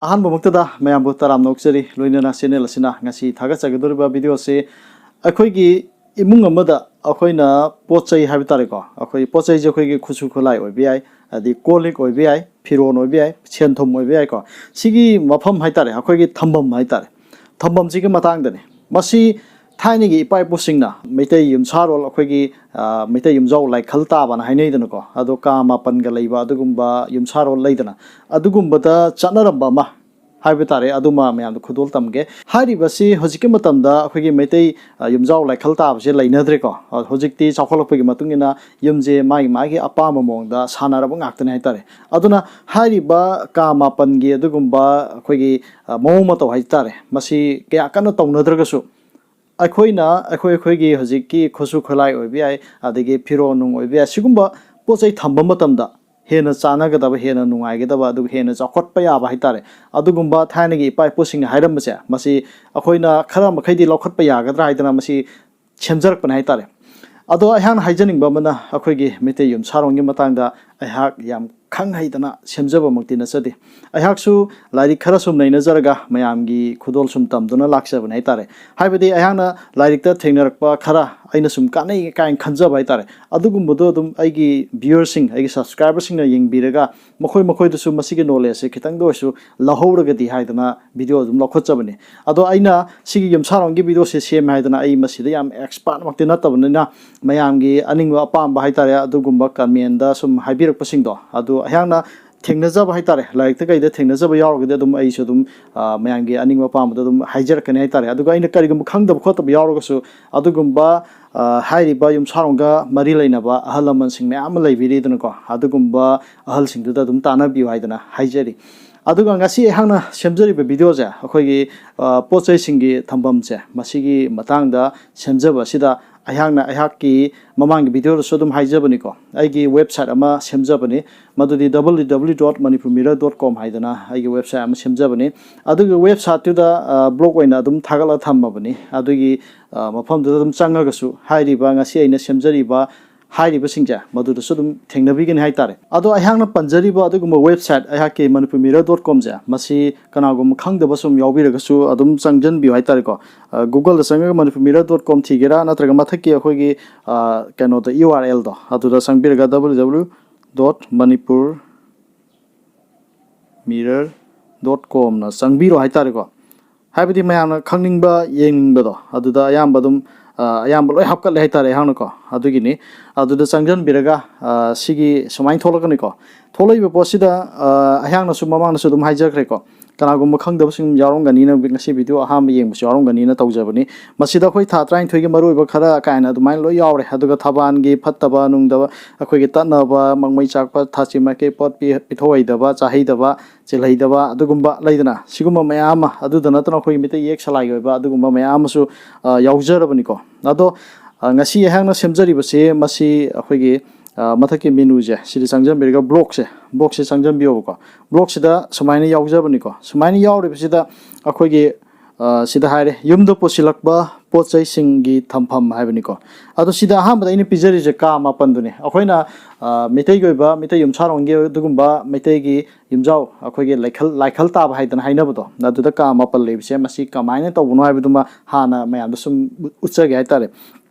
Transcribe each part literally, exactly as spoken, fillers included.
ꯑꯍꯥꯟꯕꯃꯛꯇꯗ ꯃꯌꯥꯝꯕꯨ ꯇꯔꯥꯝꯅ ꯑꯣꯛꯆꯔꯤ꯫ ꯂꯣꯏꯅꯅ ꯆꯦꯅꯦꯜ ꯑꯁꯤꯅ ꯉꯁꯤ ꯊꯥꯒꯠꯆꯒꯗꯧꯔꯤꯕ ꯚꯤꯗꯤꯑꯣ ꯑꯁꯤ ꯑꯩꯈꯣꯏꯒꯤ ꯏꯃꯨꯡ ꯑꯃꯗ ꯑꯩꯈꯣꯏꯅ ꯄꯣꯠ ꯆꯩ ꯍꯥꯏꯕ ꯇꯥꯔꯦꯀꯣ, ꯑꯩꯈꯣꯏ ꯄꯣꯠ ꯆꯩꯁꯦ ꯑꯩꯈꯣꯏꯒꯤ ꯈꯨꯠꯁꯨ ꯈꯨꯠꯂꯥꯏ ꯑꯣꯏꯕ ꯌꯥꯏ, ꯑꯗꯩ ꯀꯣꯜ ꯂꯤꯛ ꯑꯣꯏꯕ ꯌꯥꯏ, ꯐꯤꯔꯣꯟ ꯑꯣꯏꯕ ꯌꯥꯏ, ꯁꯦꯟ ꯊꯨꯝ ꯑꯣꯏꯕ ꯌꯥꯏꯀꯣ꯫ ꯁꯤꯒꯤ ꯃꯐꯝ ꯍꯥꯏ ꯇꯥꯔꯦ, ꯑꯩꯈꯣꯏꯒꯤ ꯊꯝꯐꯝ ꯍꯥꯏ ꯇꯥꯔꯦ, ꯊꯝꯐꯝꯁꯤꯒꯤ ꯃꯇꯥꯡꯗꯅꯤ꯫ ꯃꯁꯤ ꯊꯥꯏꯅꯒꯤ ꯏꯄꯥ ꯏꯄꯨꯁꯤꯡꯅ ꯃꯩꯇꯩ ꯌꯨꯝꯁꯥꯔꯣꯜ, ꯑꯩꯈꯣꯏꯒꯤ, ꯑ, ꯃꯩꯇꯩ ꯌꯨꯝꯖꯥꯎ ꯂꯥꯏꯈꯜ ꯇꯥꯕꯅ ꯍꯥꯏꯅꯩꯗꯅꯀꯣ, ꯑꯗꯣ ꯀꯥ ꯃꯥꯄꯟꯒ ꯂꯩꯕ ꯑꯗꯨꯒꯨꯝꯕ ꯌꯨꯝꯁꯥꯔꯣꯜ ꯂꯩꯗꯅ, ꯑꯗꯨꯒꯨꯝꯕꯗ ꯆꯠꯅꯔꯝꯕ ꯑꯃ ꯍꯥꯏꯕ ꯇꯥꯔꯦ, ꯑꯗꯨꯃ ꯃꯌꯥꯝꯗ ꯈꯨꯗꯣꯜ ꯇꯝꯒꯦ꯫ ꯍꯥꯏꯔꯤꯕꯁꯤ ꯍꯧꯖꯤꯛꯀꯤ ꯃꯇꯝꯗ ꯑꯩꯈꯣꯏꯒꯤ ꯃꯩꯇꯩ, ꯑ, ꯌꯨꯝꯖꯥꯎ ꯂꯥꯏꯈꯜ ꯇꯥꯕꯁꯦ ꯂꯩꯅꯗ꯭ꯔꯦꯀꯣ꯫ ꯑ, ꯍꯧꯖꯤꯛꯇꯤ ꯆꯥꯎꯈꯠꯂꯛꯄꯒꯤ ꯃꯇꯨꯡ ꯏꯟꯅ ꯌꯨꯝꯁꯦ ꯃꯥꯒꯤ ꯃꯥꯒꯤ ꯑꯄꯥꯝꯕ ꯃꯑꯣꯡꯗ ꯁꯥꯟꯅꯔꯕ ꯉꯥꯛꯇꯅꯦ ꯍꯥꯏ ꯇꯥꯔꯦ꯫ ꯑꯗꯨꯅ ꯍꯥꯏꯔꯤꯕ ꯀꯥ ꯃꯥꯄꯟꯒꯤ ꯑꯗꯨꯒꯨꯝꯕ ꯑꯩꯈꯣꯏꯒꯤ, ꯑ, ꯃꯑꯣꯡ ꯃꯇꯧ ꯍꯥꯏ ꯇꯥꯔꯦ, ꯃꯁꯤ ꯀꯌꯥ ꯀꯟꯅ ꯇꯧꯅꯗ꯭ꯔꯒꯁꯨ, ꯑꯩꯈꯣꯏꯅ ꯑꯩꯈꯣꯏ ꯑꯩꯈꯣꯏꯒꯤ ꯍꯧꯖꯤꯛꯀꯤ ꯈꯨꯠꯁꯨ ꯈꯨꯠꯂꯥꯏ ꯑꯣꯏꯕ ꯌꯥꯏ, ꯑꯗꯒꯤ ꯐꯤꯔꯣꯜ ꯅꯨꯡ ꯑꯣꯏꯕ ꯌꯥꯏ, ꯁꯤꯒꯨꯝꯕ ꯄꯣꯠ ꯆꯩ ꯊꯝꯕ ꯃꯇꯝꯗ ꯍꯦꯟꯅ ꯆꯥꯟꯅꯒꯗꯕ, ꯍꯦꯟꯅ ꯅꯨꯡꯉꯥꯏꯒꯗꯕ, ꯑꯗꯨꯒ ꯍꯦꯟꯅ ꯆꯥꯎꯈꯠꯄ ꯌꯥꯕ ꯍꯥꯏ ꯇꯥꯔꯦ, ꯑꯗꯨꯒꯨꯝꯕ ꯊꯥꯏꯅꯒꯤ ꯏꯄꯥ ꯏꯄꯨꯁꯤꯡꯅ ꯍꯥꯏꯔꯝꯕꯁꯦ, ꯃꯁꯤ ꯑꯩꯈꯣꯏꯅ ꯈꯔ ꯃꯈꯩꯗꯤ ꯂꯧꯈꯠꯄ ꯌꯥꯒꯗ꯭ꯔꯥ ꯍꯥꯏꯗꯅ ꯃꯁꯤ ꯁꯦꯝꯖꯔꯛꯄꯅꯦ ꯍꯥꯏ ꯇꯥꯔꯦ꯫ ꯑꯗꯣ ꯑꯩꯍꯥꯛꯅ ꯍꯥꯏꯖꯅꯤꯡꯕ ꯑꯃꯅ, ꯑꯩꯈꯣꯏꯒꯤ ꯃꯩꯇꯩ ꯌꯨꯝꯁꯥꯔꯣꯟꯒꯤ ꯃꯇꯥꯡꯗ ꯑꯩꯍꯥꯛ ꯌꯥꯝ ꯈꯪ ꯍꯩꯗꯅ ꯁꯦꯝꯖꯕꯃꯛꯇꯤ ꯅꯠꯆꯗꯦ꯫ ꯑꯩꯍꯥꯛꯁꯨ ꯂꯥꯏꯔꯤꯛ ꯈꯔ ꯁꯨꯝ ꯅꯩꯅꯖꯔꯒ ꯃꯌꯥꯝꯒꯤ ꯈꯨꯗꯣꯜ ꯁꯨꯝ ꯇꯝꯗꯨꯅ ꯂꯥꯛꯆꯕꯅꯦ ꯍꯥꯏ ꯇꯥꯔꯦ꯫ ꯍꯥꯏꯕꯗꯤ ꯑꯩꯍꯥꯛꯅ ꯂꯥꯏꯔꯤꯛꯇ ꯊꯦꯡꯅꯔꯛꯄ ꯈꯔ ꯑꯩꯅ ꯁꯨꯝ ꯀꯥꯟꯅꯩ ꯀꯥꯏꯅ ꯈꯟꯖꯕ ꯍꯥꯏ ꯇꯥꯔꯦ, ꯑꯗꯨꯒꯨꯝꯕꯗꯣ ꯑꯗꯨꯝ ꯑꯩꯒꯤ ꯚ꯭ꯌꯨꯋꯔꯁꯤꯡ, ꯑꯩꯒꯤ ꯁꯕꯁꯀ꯭ꯔꯥꯏꯕꯔꯁꯤꯡꯅ ꯌꯦꯡꯕꯤꯔꯒ ꯃꯈꯣꯏ ꯃꯈꯣꯏꯗꯁꯨ ꯃꯁꯤꯒꯤ ꯅꯣꯂꯦꯖꯁꯦ ꯈꯤꯇꯪꯗ ꯑꯣꯏꯔꯁꯨ ꯂꯧꯍꯧꯔꯒꯗꯤ ꯍꯥꯏꯗꯅ ꯚꯤꯗꯤꯑꯣ ꯑꯗꯨꯝ ꯂꯧꯈꯠꯆꯕꯅꯤ꯫ ꯑꯗꯣ ꯑꯩꯅ ꯁꯤꯒꯤ ꯌꯨꯝꯁꯥꯔꯣꯟꯒꯤ ꯚꯤꯗꯤꯑꯣꯁꯦ ꯁꯦꯝꯃꯦ ꯍꯥꯏꯗꯅ ꯑꯩ ꯃꯁꯤꯗ ꯌꯥꯝ ꯑꯦꯛꯁꯄꯥꯔꯠꯃꯛꯇꯤ ꯅꯠꯇꯕꯅꯤꯅ, ꯃꯌꯥꯝꯒꯤ ꯑꯅꯤꯡꯕ ꯑꯄꯥꯝꯕ ꯍꯥꯏ ꯇꯥꯔꯦ, ꯑꯗꯨꯒꯨꯝꯕ ꯀꯃꯦꯟꯗ ꯁꯨꯝ ꯍꯥꯏꯕꯤꯔꯛꯄꯁꯤꯡꯗꯣ, ꯑꯗꯨ ꯑꯩꯍꯥꯛꯅ ꯊꯦꯡꯅꯖꯕ ꯍꯥꯏ ꯇꯥꯔꯦ, ꯂꯥꯏꯔꯤꯛꯇ ꯀꯩꯗ ꯊꯦꯡꯅꯖꯕ ꯌꯥꯎꯔꯒꯗꯤ ꯑꯗꯨꯝ ꯑꯩꯁꯨ ꯑꯗꯨꯝ, ꯑ, ꯃꯌꯥꯝꯒꯤ ꯑꯅꯤꯡꯕ ꯑꯄꯥꯝꯕꯗꯣ ꯑꯗꯨꯝ ꯍꯥꯏꯖꯔꯛꯀꯅꯤ ꯍꯥꯏ ꯇꯥꯔꯦ꯫ ꯑꯗꯨꯒ ꯑꯩꯅ ꯀꯔꯤꯒꯨꯝꯕ ꯈꯪꯗꯕ ꯈꯣꯠꯇꯕ ꯌꯥꯎꯔꯒꯁꯨ, ꯑꯗꯨꯒꯨꯝꯕ, ꯑ, ꯍꯥꯏꯔꯤꯕ ꯌꯨꯝꯁꯥꯔꯣꯟꯒ ꯃꯔꯤ ꯂꯩꯅꯕ ꯑꯍꯜ ꯂꯃꯟꯁꯤꯡ ꯃꯌꯥꯝ ꯑꯃ ꯂꯩꯕꯤꯔꯤꯗꯅꯀꯣ, ꯑꯗꯨꯒꯨꯝꯕ ꯑꯍꯜꯁꯤꯡꯗꯨꯗ ꯑꯗꯨꯝ ꯇꯥꯟꯅꯕꯤꯌꯨ ꯍꯥꯏꯗꯅ ꯍꯥꯏꯖꯔꯤ꯫ ꯑꯗꯨꯒ ꯉꯁꯤ ꯑꯩꯍꯥꯛꯅ ꯁꯦꯝꯖꯔꯤꯕ ꯚꯤꯗꯤꯑꯣꯁꯦ, ꯑꯩꯈꯣꯏꯒꯤ, ꯑ, ꯄꯣꯠ ꯆꯩꯁꯤꯡꯒꯤ ꯊꯝꯐꯝꯁꯦ, ꯃꯁꯤꯒꯤ ꯃꯇꯥꯡꯗ ꯁꯦꯝꯖꯕ ꯑꯁꯤꯗ ꯑꯩꯍꯥꯛꯅ, ꯑꯩꯍꯥꯛꯀꯤ ꯃꯃꯥꯡꯒꯤ ꯚꯤꯗꯤꯑꯣꯗꯁꯨ ꯑꯗꯨꯝ ꯍꯥꯏꯖꯕꯅꯤꯀꯣ, ꯑꯩꯒꯤ ꯋꯦꯕꯁꯥꯏꯠ ꯑꯃ ꯁꯦꯝꯖꯕꯅꯤ, ꯃꯗꯨꯗꯤ W W W dot manipur mirror dot com ꯍꯥꯏꯗꯅ ꯑꯩꯒꯤ ꯋꯦꯕꯁꯥꯏꯠ ꯑꯃ ꯁꯦꯝꯖꯕꯅꯤ꯫ ꯑꯗꯨꯒꯤ ꯋꯦꯕꯁꯥꯏꯠꯇꯨꯗ, ꯑ, ꯕ꯭ꯂꯣꯒ ꯑꯣꯏꯅ ꯑꯗꯨꯝ ꯊꯥꯒꯠꯂꯒ ꯊꯝꯃꯕꯅꯤ꯫ ꯑꯗꯨꯒꯤ, ꯑ, ꯃꯐꯝꯗꯨꯗ ꯑꯗꯨꯝ ꯆꯪꯉꯒꯁꯨ ꯍꯥꯏꯔꯤꯕ ꯉꯁꯤ ꯑꯩꯅ ꯁꯦꯝꯖꯔꯤꯕ ꯍꯥꯏꯔꯤꯕꯁꯤꯡꯁꯦ ꯃꯗꯨꯗꯁꯨ ꯑꯗꯨꯝ ꯊꯦꯡꯅꯕꯤꯒꯅꯤ ꯍꯥꯏꯇꯥꯔꯦ꯫ ꯑꯗꯣ ꯑꯩꯍꯥꯛꯅ ꯄꯟꯖꯔꯤꯕ ꯑꯗꯨꯒꯨꯝꯕ ꯋꯦꯕꯁꯥꯏꯠ ꯑꯩꯍꯥꯛꯀꯤ ꯃꯅꯤꯄꯨꯔ ꯃꯤꯔꯔ ꯗꯣꯠ ꯀꯣꯝꯁꯦ, ꯃꯁꯤ ꯀꯅꯥꯒꯨꯝꯕ ꯈꯪꯗꯕ ꯁꯨꯝ ꯌꯥꯎꯕꯤꯔꯒꯁꯨ ꯑꯗꯨꯝ ꯆꯪꯖꯟꯕꯤꯌꯨ ꯍꯥꯏꯇꯥꯔꯦꯀꯣ꯫ ꯑ, Google-ꯗ ꯆꯪꯉꯒ ꯃꯅꯤꯄꯨꯔ ꯃꯤꯔꯔ ꯗꯣꯠ ꯀꯣꯝ ꯊꯤꯒꯦꯔꯥ, ꯅꯠꯇ꯭ꯔꯒ ꯃꯊꯛꯀꯤ ꯑꯩꯈꯣꯏꯒꯤ, ꯑ, ꯀꯩꯅꯣꯗ, ꯌꯨ ꯑꯥꯔ ꯑꯦꯜꯗꯣ, ꯑꯗꯨꯗ ꯆꯪꯕꯤꯔꯒ W W W dot Manipur Mirror dot com-ꯅ ꯆꯪꯕꯤꯔꯣ ꯍꯥꯏꯇꯥꯔꯦꯀꯣ꯫ ꯍꯥꯏꯕꯗꯤ ꯃꯌꯥꯝꯅ ꯈꯪꯅꯤꯡꯕ, ꯌꯦꯡꯅꯤꯡꯕꯗꯣ, ꯑꯗꯨꯗ ꯑꯌꯥꯝꯕ ꯑꯗꯨꯝ, ꯑ, ꯑꯌꯥꯝꯕ ꯂꯣꯏ ꯍꯥꯞꯀꯠꯂꯦ ꯍꯥꯏꯇꯥꯔꯦ ꯑꯩꯍꯥꯛꯅꯀꯣ꯫ ꯑꯗꯨꯒꯤꯅꯤ꯫ ꯑꯗꯨꯗ ꯆꯪꯖꯟꯕꯤꯔꯒ, ꯑ, ꯁꯤꯒꯤ ꯁꯨꯃꯥꯏꯅ ꯊꯣꯛꯂꯛꯀꯅꯤꯀꯣ꯫ ꯊꯣꯛꯂꯛꯏꯕ ꯄꯣꯠꯁꯤꯗ, ꯑ, ꯑꯩꯍꯥꯛꯅꯁꯨ ꯃꯃꯥꯡꯗꯁꯨ ꯑꯗꯨꯝ ꯍꯥꯏꯖꯈ꯭ꯔꯦꯀꯣ꯫ ꯀꯅꯥꯒꯨꯝꯕ ꯈꯪꯗꯕꯁꯤꯡ ꯌꯥꯎꯔꯝꯒꯅꯤꯅ, ꯉꯁꯤ video ꯑꯍꯥꯟꯕ ꯌꯦꯡꯕꯁꯨ ꯌꯥꯎꯔꯝꯒꯅꯤꯅ ꯇꯧꯖꯕꯅꯤ꯫ ꯃꯁꯤꯗ ꯑꯩꯈꯣꯏ ꯊꯥ ꯇꯔꯥꯅꯤꯊꯣꯏꯒꯤ ꯃꯔꯨꯑꯣꯏꯕ ꯈꯔ ꯀꯥꯏꯅ ꯑꯗꯨꯃꯥꯏꯅ ꯂꯣꯏ ꯌꯥꯎꯔꯦ꯫ ꯑꯗꯨꯒ ꯊꯕꯥꯜꯒꯤ ꯐꯠꯇꯕ ꯅꯨꯡꯗꯕ, ꯑꯩꯈꯣꯏꯒꯤ ꯇꯠꯅꯕ, ꯃꯪꯃꯩ ꯆꯥꯛꯄ, ꯊꯥꯁꯤ ꯃꯥꯏꯀꯩ ꯄꯣꯠ ꯄꯤ-, ꯄꯤꯊꯣꯛꯑꯣꯏꯗꯕ, ꯆꯥꯍꯩꯗꯕ, ꯆꯤꯜꯍꯩꯗꯕ, ꯑꯗꯨꯒꯨꯝꯕ ꯂꯩꯗꯅ, ꯁꯤꯒꯨꯝꯕ ꯃꯌꯥꯝ ꯑꯃ, ꯑꯗꯨꯗ ꯅꯠꯇꯅ ꯑꯩꯈꯣꯏꯒꯤ ꯃꯤꯇꯩ ꯌꯦꯛ ꯁꯂꯥꯏꯒꯤ ꯑꯣꯏꯕ ꯑꯗꯨꯒꯨꯝꯕ ꯃꯌꯥꯝ ꯑꯃꯁꯨ, ꯑ, ꯌꯥꯎꯖꯔꯕꯅꯤꯀꯣ꯫ ꯑꯗꯣ, ꯑ, ꯉꯁꯤ ꯑꯩꯍꯥꯛꯅ ꯁꯦꯝꯖꯔꯤꯕꯁꯤ, ꯃꯁꯤ ꯑꯩꯈꯣꯏꯒꯤ, ꯑ, ꯃꯊꯛꯀꯤ menu-ꯁꯦ, ꯁꯤꯗ ꯆꯪꯖꯟꯕꯤꯔꯒ blog-ꯁꯦ, blog-ꯁꯦ ꯆꯪꯖꯟꯕꯤꯌꯣꯕꯀꯣ꯫ Blog-ꯁꯤꯗ ꯁꯨꯃꯥꯏꯅ ꯌꯥꯎꯖꯕꯅꯤꯀꯣ꯫ ꯁꯨꯃꯥꯏꯅ ꯌꯥꯎꯔꯤꯕꯁꯤꯗ ꯑꯩꯈꯣꯏꯒꯤ, ꯑ, ꯁꯤꯗ ꯍꯥꯏꯔꯦ, ꯌꯨꯝꯗ ꯄꯨꯁꯤꯜꯂꯛꯄ ꯄꯣꯠ ꯆꯩꯁꯤꯡꯒꯤ ꯊꯝꯐꯝ ꯍꯥꯏꯕꯅꯤꯀꯣ꯫ ꯑꯗꯣ ꯁꯤꯗ ꯑꯍꯥꯟꯕꯗ ꯑꯩꯅ ꯄꯤꯖꯔꯤꯁꯦ ꯀꯥ ꯃꯥꯄꯟꯗꯨꯅꯦ꯫ ꯑꯩꯈꯣꯏꯅ, ꯑ, ꯃꯤꯇꯩꯒꯤ ꯑꯣꯏꯕ, ꯃꯤꯇꯩ ꯌꯨꯝꯁꯥꯔꯣꯟꯒꯤ ꯑꯗꯨꯒꯨꯝꯕ ꯃꯤꯇꯩꯒꯤ ꯌꯨꯝꯖꯥꯎ, ꯑꯩꯈꯣꯏꯒꯤ ꯂꯥꯏꯈꯜ, ꯂꯥꯏꯈꯜ ꯇꯥꯕ ꯍꯥꯏꯗꯅ ꯍꯥꯏꯅꯕꯗꯣ, ꯑꯗꯨꯗ ꯀꯥ ꯃꯥꯄꯟ ꯂꯩꯕꯁꯦ, ꯃꯁꯤ ꯀꯃꯥꯏꯅ ꯇꯧꯕꯅꯣ ꯍꯥꯏꯕꯗꯨꯃ ꯍꯥꯟꯅ ꯃꯌꯥꯝꯗ ꯁꯨꯝ ꯎꯠꯆꯒꯦ ꯍꯥꯏꯇꯥꯔꯦ꯫